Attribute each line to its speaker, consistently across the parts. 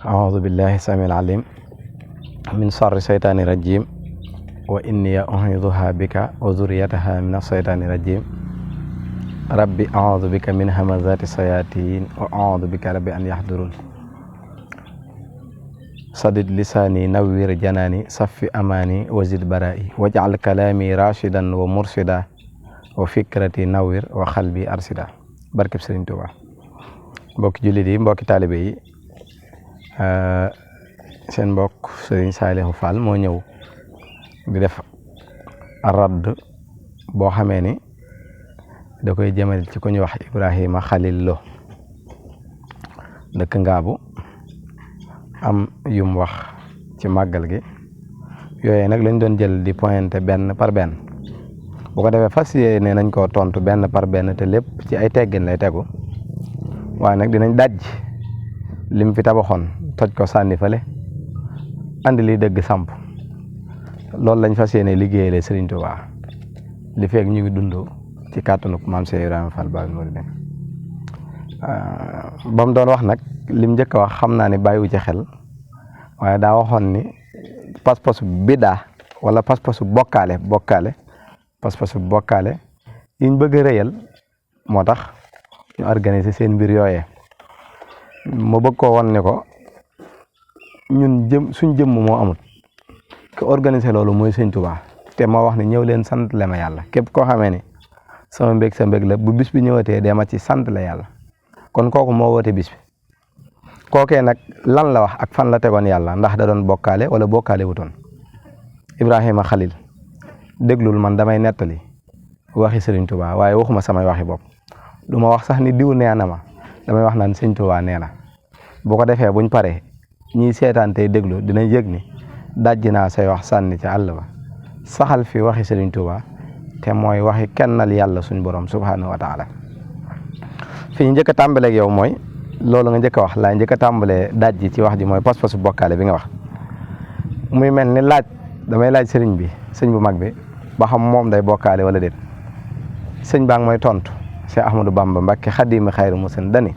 Speaker 1: أعوذ بالله السميع العليم من شر الشيطان الرجيم وإني أعيذها بك وذريتها من الشيطان الرجيم ربي أعوذ بك من همزات الشياطين وأعوذ بك ربي أن يحضرون سدد لساني نوّر جناني صفي أماني وزد برائي واجعل كلامي راشدا ومرشدا وفكرتي نوّر وقلبي أرشدا barkeb Sëriñ Tuubaa mbokki jullit yi mbokki taalibe yi seen mbokk Sëriñ Saalihu Fall moo ñëw di def radd boo xamee ni da koy jëmale ci ku ñuy wax Ibrahima Khalil Lo dëkk Ngaabu am yum wax ci màggal gi yooyu nag lañ doon jël di pointé benn par benn bu ko defee fas yéene nañ koo tontu benn par benn te lépp ci ay teggin lay tegu waaye nag dinañ daj lim fi tabaxoon toj ko sànni fale andi li dëgg samp loolu lañ fas yéene liggéeyale Sëriñ Tuubaa li feeg ñu ngi dund ci kàttanu maam Cheikh Ibrahima Fall Baabul Muridiin ba mu doon wax nag lim njëkk a wax xam naa ne bàyyiwu ci xel waaye daa waxoon ni pas-pasu bidaa wala pas-pasu bokkaale pas-pasu bokkaale yiñ bëgg a rëyal moo tax ñu organiser seen mbir yooyee ma bëgg koo won ne ko ñun suñ jëmm moo amul ke organiser loolu mooy Sëriñ Tuubaa te moo wax ne ñëw leen sant le ma yàlla képp koo xamee ni sama mbég sa mbég la bu bis bi ñëwatee dee ma ci sant la yàlla kon kooku moo woote bis bi kookee nag lan la wax ak fan la tegoon yàlla ndax da doon bokkaale wala bokkaale wutoon Ibrahima Khalil déglul man damay nettali waxi Sëriñ Tuubaa waaye waxuma samay waxi bopp du ma wax sax ni diw nee na ma damay wax naan Sëriñ Tuubaa nee na bu ko defee buñ paree ñiy seetaan tey déglu dinañ yëg ni dajji naa say wax sànni ci àll ba saxal fi waxi Sëriñ Tuubaa te mooy waxi kennal yàlla suñ borom subhanahu wa taala fi ñu njëkk a tàmbaleeg yow mooy loolu nga njëkk a wax laa njëkk a tàmbalee dajji ci wax ji mooy pas-pasu bokkaale bi nga wax muy mel ni damay laaj sëriñ bu mag bi ba xam moom day bokkaale wala déet sëñ baa ngi mooy tontu Cheikh Ahmadou Bamba Mbakke xadimi xayru musin dani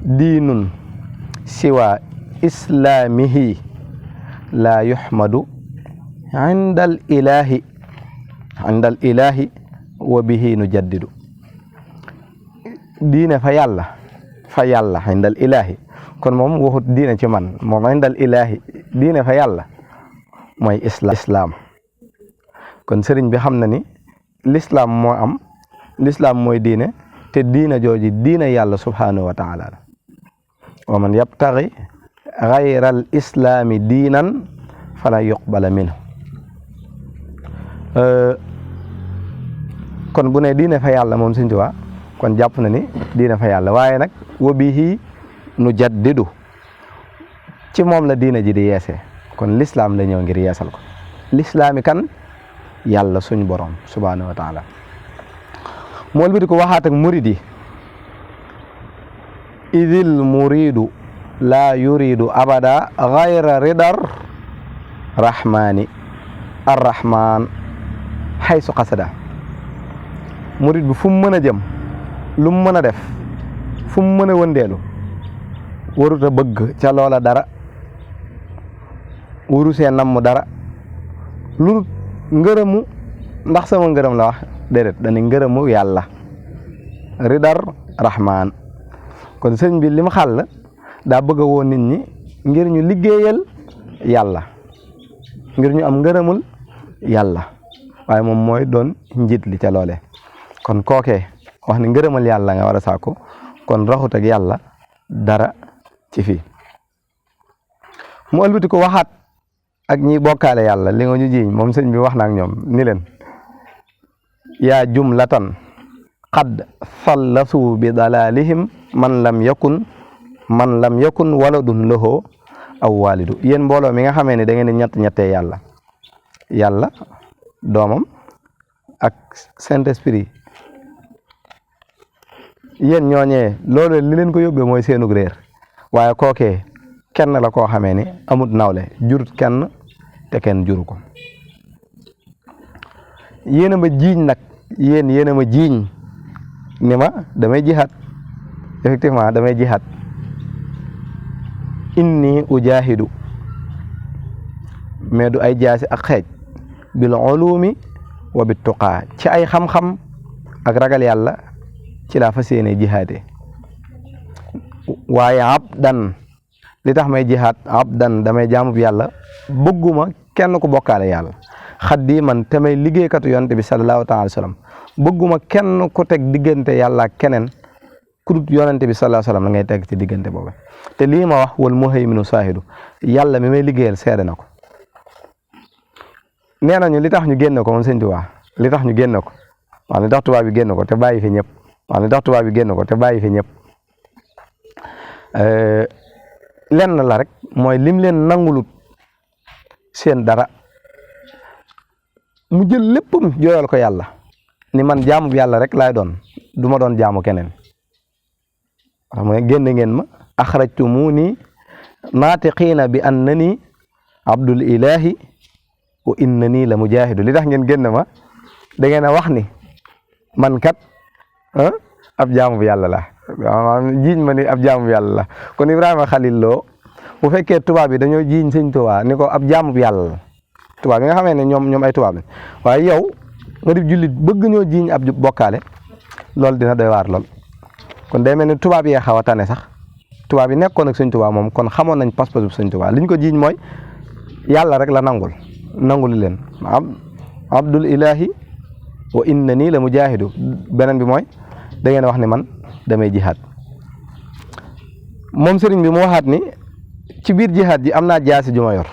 Speaker 1: diinun siwa islaamihi laa yuhmadu indal ilahi wa bihi nu jaddidu diine fa yàlla indal ilahi kon moom waxut diine ci man moom indal ilahi diine fa yàlla mooy islaam kon sëriñ bi xam na ni lislaam moo am lislaam mooy diine te diine jooji diine yàlla subhanahu wa taala la wa man yabtaghi ghayra al islaami diinan fala yuqbala minhu kon bu ne diine fa yàlla moom Sëriñ Tuubaa kon jàpp na ni diine fa yàlla waaye nag wa bihi nu jaddidu ci moom la diine ji di yeesee kon lislaam la ñëw ngir yeesal ko lislaami kan yàlla suñ borom subhanahu wa taala mool bi di ko waxaat ak murid yi idil muridu laa yuridu abada gayra ridar rahmani arrahman haysu qasada murid bi fu mu mën a jëm lu mu mën a def fu mu mën a wëndeelu warut a bëgg ca loola dara waru see namm dara lu ngërëmu ndax sama ngërëm la wax déedéet dañuy ngërëmu yàlla ridar rahman kon sëñ bi li mu xàll daa bëgg a woon nit ñi ngir ñu liggéeyal yàlla ngir ñu am ngërëmul yàlla waaye moom mooy doon njiit li ca loole kon kookee wax ni ngërëmal yàlla nga war a sàkku kon raxut ak yàlla dara ci fii mu ëlbati ko waxaat ak ñi bokkaale yàlla li nga ñu jiiñ moom sëñ bi wax na ak ñoom ni leen yaa jumlatan qad sallasu bi dalalihim man lam yakun waladun lahu aw walidu yéen mbooloo mi nga xamee ne da ngeen di ñettee yàlla doomam ak Saint-Esprit yéen ñooñee loolu li leen ko yóbbee mooy seenug réer waaye kookee kenn la koo xamee ni amut nawle jurut kenn te kenn juru ko yéen a ma jiiñ nag yéen a ma jiiñ ni ma damay jihaad effectivement damay jihaad inni ujahidu mais du ay jaasi ak xeej bil ulumi wa bit tuqaa ci ay xam-xam ak ragal yàlla ci laa fas yéene jihaade waaye abdan li tax may jihaad abdan damay jaamub yàlla bëgguma kenn ku bokkaale yàlla xaddiman te may liggéeykatu yonte bi sallallahu taala alayhi wa sallam bëgguma kenn ku teg diggante yàlla ak keneen ku dut yonente bi sallallahu alayhi wa sallam la ngay teg ci diggante boobu te lii ma wax wal muhayminu saahidu yàlla mi may liggéeyal seede na ko nee nañu li tax ñu génne ko moom sëñ Tuubaa li tax ñu génne ko waaw li tax tubaab bi génne ko te bàyyi fi ñëpp waaw li tax tubaab bi génne ko te bàyyi fi ñëpp lenn la rek mooy lim leen nangulut seen dara mu jël léppam jooyal ko yàlla ni man jaamu yàlla rek laay doon du ma doon jaamu keneen wax mu ne génn ngeen ma axrajtumuni naatiqiina bi annani abdul ilahi wa innani la mujahidu li tax ngeen génn ma da ngeen a wax ni man kat ab jaamu yàlla la jiiñ ma ni ab jaamu yàlla la kon Ibrahima Khalil Lo bu fekkee tubaab bi dañoo jiiñ sëñ Tuubaa ni ko ab jaamu yàlla la tubaab bi nga xamee ne ñoom ay tubaab la waaye yow nga di jullit bëgg ñoo jiiñ ab bokkaale loolu dina doy waar lool kon day mel ni tubaab yee xaw a tane sax tubaab yi nekkoon ak sëñ Tuubaa moom kon xamoon nañ pas-pas bu sëñ Tuubaa liñ ko jiiñ mooy yàlla rek la nangul leen abdul ilahi wa innani la mujahidu beneen bi mooy da ngeen wax ni man damay jihaad moom sëriñ bi mu waxaat ni ci biir jihaad ji am naa jaasi ju ma yor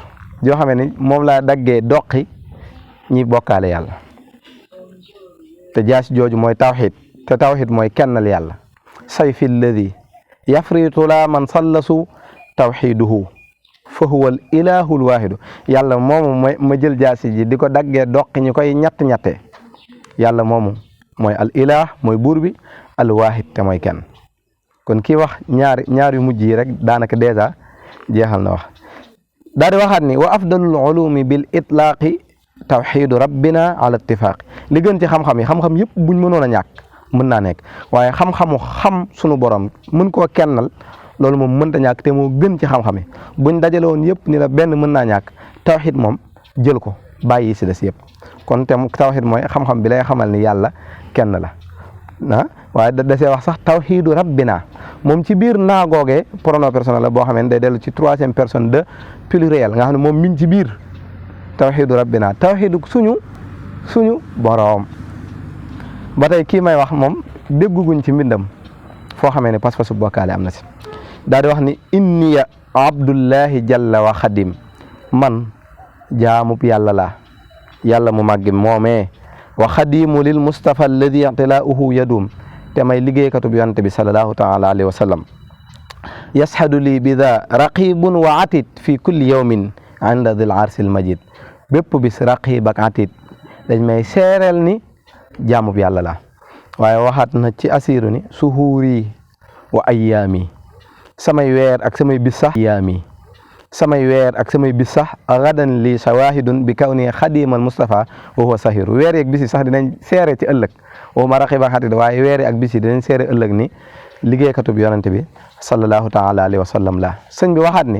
Speaker 1: joo xamee ni moom laa daggee doqi ñi bokkaale yàlla te jaasi jooju mooy tawxid te tawxid mooy kennal yàlla sayfi alladi yafritu la man sallasu tawxiduhu fa huwa al ilahu al wahidu yàlla moomu ma jël jaasi ji di ko daggee doqi ñi koy ñett-ñettee yàlla moomu mooy al ilah mooy buur bi al wahid te mooy kenn kon kii wax ñaar yu mujj yi rek daanaka dèjà jeexal na wax daal di waxaat ni wa afdalul ulumi bil itlaaqi tawxidu rabbina ala ittifaq li gën ci xam-xam yi xam-xam yëpp buñ mënoon a ñàkk mën naa nekk waaye xam-xamu xam sunu borom mën koo kennal loolu moom mënta ñàkk te moo gën ci xam-xam yi buñ dajale woon yëpp ni la benn mën naa ñàkk tawxid moom jël ko bàyyi si des yëpp kon te tawxid mooy xam-xam bi lay xamal ni yàlla kenn la waaye dasee wax sax tawxidu rabbina moom ci biir naa googee pronom personnel la boo xam ne day dellu ci troisième personne de pluriel nga xam ne moom mi ngi ci biir tawxidu rabbina tawxidu suñu boroom ba tey kii may wax moom dégguguñ ci mbindam foo xamee ne pas-pasu bokkaale am na si daal di wax ni inniya abdullahi jalla wa xadim man jaamub yàlla la yàlla mu màggi moomee wa xadimu lil mustafa alladi ictilaauhu yadum te may liggéeykatub yonte bi salallahu taala alayhi wa sallam yashhadu lii bida raqibun wa atid fi kulli yawmin inda dil arsil majid bépp bis raqib ak atid dañ may seereel ni jaamub yàlla la waaye waxaat na ci asiru ni suhuuri wa ayyaami samay weer ak samay bis sax ayyaami samay weer ak samay bis sax gadan li shawahidun bi kaw ni xadimal Mustafa wa huwa sahir weer yeeg bis yi sax dinañ seere ci ëllëg wa ma raqiba xatid waaye weer yi ak bis yi dinañ seere ëllëg ni liggéeykatub yonente bi sallallahu taala alayhi wa sallam la sëñ bi waxaat ni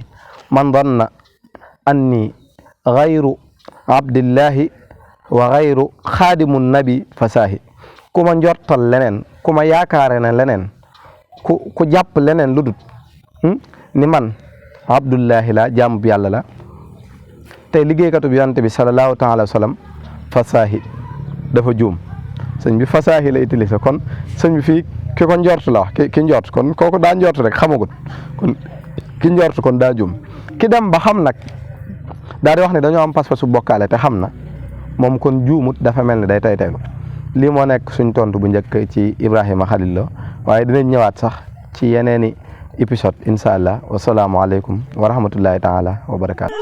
Speaker 1: man danna anni gayru abdillahi wa gayru xaadimu nabi fasaahi ku ma njortal leneen ku ma yaakaare na leneen ku jàpp leneen lu dut ni man abdullahi la jaamub yàlla la tey liggéeykatu bi yonent bi sallallahu taala wa sallam fasaahi dafa juum sëñ bi fasaahi la utilisé kon sëñ bi fii ki ko njort la wax ki njort kon kooku daa njort rek xamagut kon ki njort kon daa juum ki dem ba xam nag daal di wax ne dañoo am pas-pasu bokkaale te xam na moom kon juumut dafa mel ni day tay taylu lii moo nekk suñ tontu bu njëkk ci Ibrahima Khalil Lo waaye dinañ ñëwaat sax ci yeneeni épisode incha allah wasalaamualeykum wa rahmatullahi taala wa barakaatu